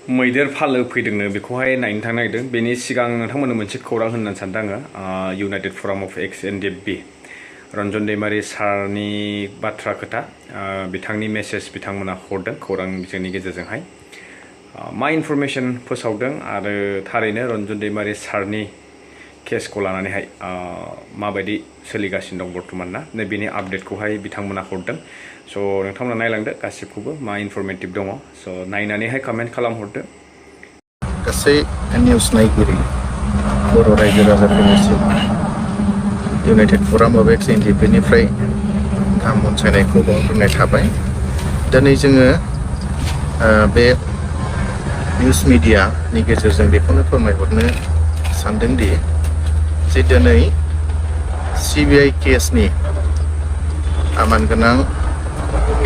मैदेर फालो फैदोंनो बेखौहाय नायनो थांनो नागिरदों। बेनि सिगां नोंथांमोननो मोनसे खौरां होननानै सानदों आङो। इउनाइटेड फराम अफ एक्स एनडिएफबी रन्जनदैमारि सारनि बाथ्रा खोथा, बिथांनि मेसेज बिथांमोना हरदों खौरां बिजोंनि गेजेरजोंहाय। मा इनफरमेशन फोसावदों आरो थारैनो रन्जनदैमारि सारनि केसखौ लानानैहाय माबायदि सोलिगासिनो दं बर्थमान ना, बेनि आपडेटखौहाय बिथांमोना हरदों। स' नोंथांमोना नायलांदो गासिबखौबो मा इनफरमेटिभ दङ। स' नायनानैहाय कमेन्ट खालामहरदो। गासै निउस नायगिरि बर' रायजो राजाफोरनिसिम इउनाइटेड फराम अफ एक्स एनडिएफबीनिफ्राय गाहाम अनसायनायखौ बावहरनाय थाबाय। दिनै जोङो बे निउस मिडियानि गेजेरजों बेखौनो फोरमायहरनो सानदोंदि जे दिनै सिबिआइ केसनि आमानगोनां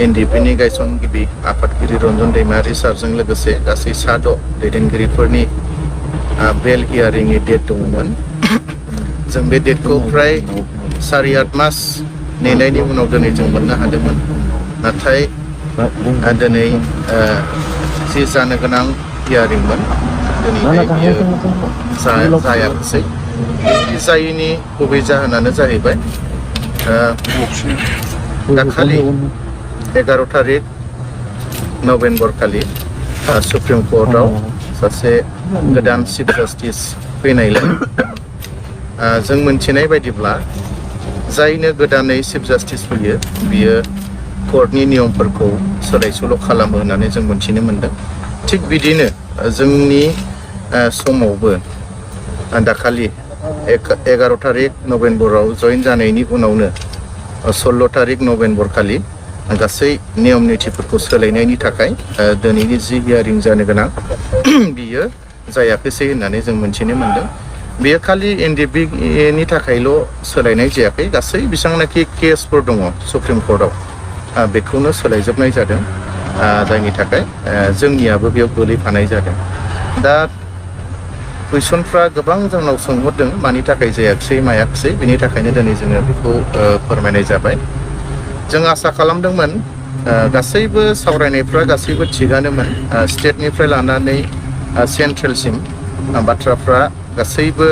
एनडिएफबीनि गायसनगिरि आफादगिरि रन्जनदैमारि सारजों लोगोसे गासै 6 दैदेनगिरिफोरनि बेल हियारिंनि डेट दंमोन। जों बे डेटखौ फ्राय 7-8 मास नेनायनि उनाव दिनै जों मोननो हादोंमोन। नाथाय दिनै जि जानो गोनां हियारिंमोन दिनैहाय बियो जायाखिसै। जायैनि गुबै जाहोनानो जाहैबाय दाखालि 11 थारिख नभेम्बर खालि सुप्रिम कर्टआव सासे गोदान चिफ जास्टिस फैनायलाय जों मोनथिनाय बायदिब्ला जायनो गोदानै चिफ जास्टिस फैयो बियो कर्टनि नियमफोरखौ सोलाय सोल' खालामो होननानै जों मोनथिनो मोनदों। थिग बिदिनो जोंनि समावबो दाखालि 11 थारिख नभेम्बराव जइन जानायनि उनावनो 16 थारिख नभेम्बर खालि गासै नियम निथिफोरखौ सोलायनायनि थाखाय दिनैनि जि हियारिं जानो गोनां बियो जायाखैसै होननानै जों मोनथिनो मोनदों। बेयो खालि एनडिएफबीनि थाखायल' सोलायनाय जायाखै, गासै बेसेबांनाखि केसफोर दङ सुप्रिम कर्टआव बेखौनो सोलायजोबनाय जादों। जायनि थाखाय जोंनियाबो बेयाव गोलैफानाय जादों। दा कुइसनफ्रा गोबां जोंनाव सोंहरदों मानि थाखाय जायाखिसै मायाखिसै, बेनि थाखायनो दिनै जोङो बेखौ फोरमायनाय जाबाय। जों आसा खालामदोंमोन गासैबो सावरायनायफ्रा गासैबो थिगानोमोन। स्टेटनिफ्राय लानानै सेन्ट्रेलसिम बाथ्राफ्रा गासैबो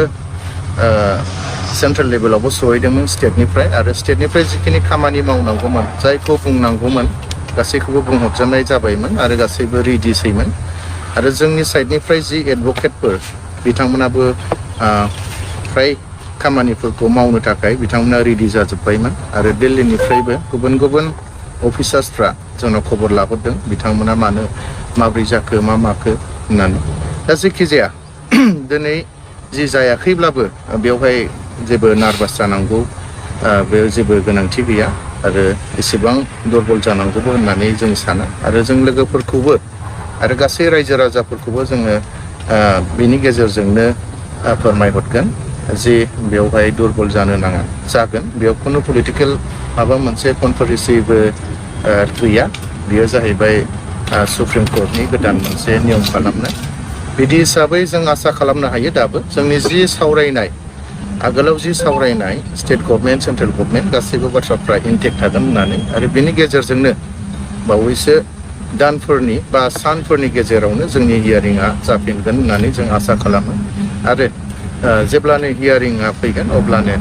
सेन्ट्रेल लेभेलावबो सहैदोंमोन स्टेटनिफ्राय, आरो स्टेटनिफ्राय जिखिनि खामानि मावनांगौमोन जायखौ बुंनांगौमोन गासैखौबो बुंहरजोबनाय जाबायमोन आरो गासैबो रेडिसैमोन। आरो जोंनि साइडनिफ्राय जि एडभकेटफोर बिथांमोनाबो फ्राय खामानिफोरखौ मावनो थाखाय बिथांमोना रेडि जाजोब्बायमोन। आरो दिल्लीनिफ्रायबो गुबुन गुबुन अफिसार्सफ्रा जोंनाव खबर लाहरदों बिथांमोना माब्रै जाखो मा माखो होननानै। दा जेखि जाया दिनै जि जायाखैब्लाबो बेवहाय जेबो नार्भास जानांगौ बे जेबो गोनांथि गैया आरो एसेबां दुरबल जानांगौबो होननानै जों साना। आरो जों लोगोफोरखौबो आरो गासै रायजो राजाफोरखौबो जोङो बेनि गेजेरजोंनो फोरमायहरगोन जे बेवहाय दुरबल जानो नाङा। जागोन, बेयाव खुनु पलिटिकेल माबा मोनसे कनस्पिरेसिबो गैया। बेयो जाहैबाय सुप्रिम कर्टनि गोदान मोनसे नियम खालामनाय। बिदि हिसाबै जों आसा खालामनो हायो दाबो जोंनि जि सावरायनाय आगोलाव जि सावरायनाय स्टेट गभर्नमेन्ट सेन्ट्रेल गभर्नमेन्ट गासैबो बाथ्राफ्रा इनटेक्ट थागोन होननानै, आरो बेनि गेजेरजोंनो बावैसो दानफोरनि बा सानफोरनि गेजेरावनो जोंनि हियारिंआ जाफिनगोन होननानै जों आसा खालामो। आरो जेब्लानो हियारिंआ फैगोन अब्लानो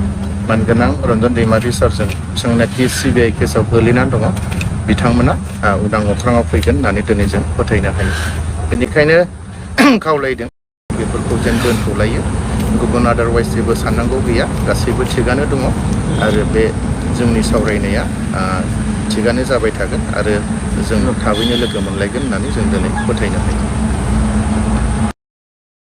मानगोनां रन्जनदैमारि सारजों जोंनाखि सिबिआइ केसआव गोलैनानै दङ बिथांमोना उदां अख्राङाव फैगोन होननानै दिनै जों फोथायनो हायो। बेनिखायनो खावलायदों बेफोरखौ जों दोनथ'लायो। गुबुन आदारवाइज जेबो साननांगौ गैया, गासैबो थिगानो दङ आरो बे जोंनि सावरायनाया थिगानो जाबाय थागोन आरो जों थाबैनो लोगो मोनलायगोन होननानै जों दिनै फोथायनो हायो।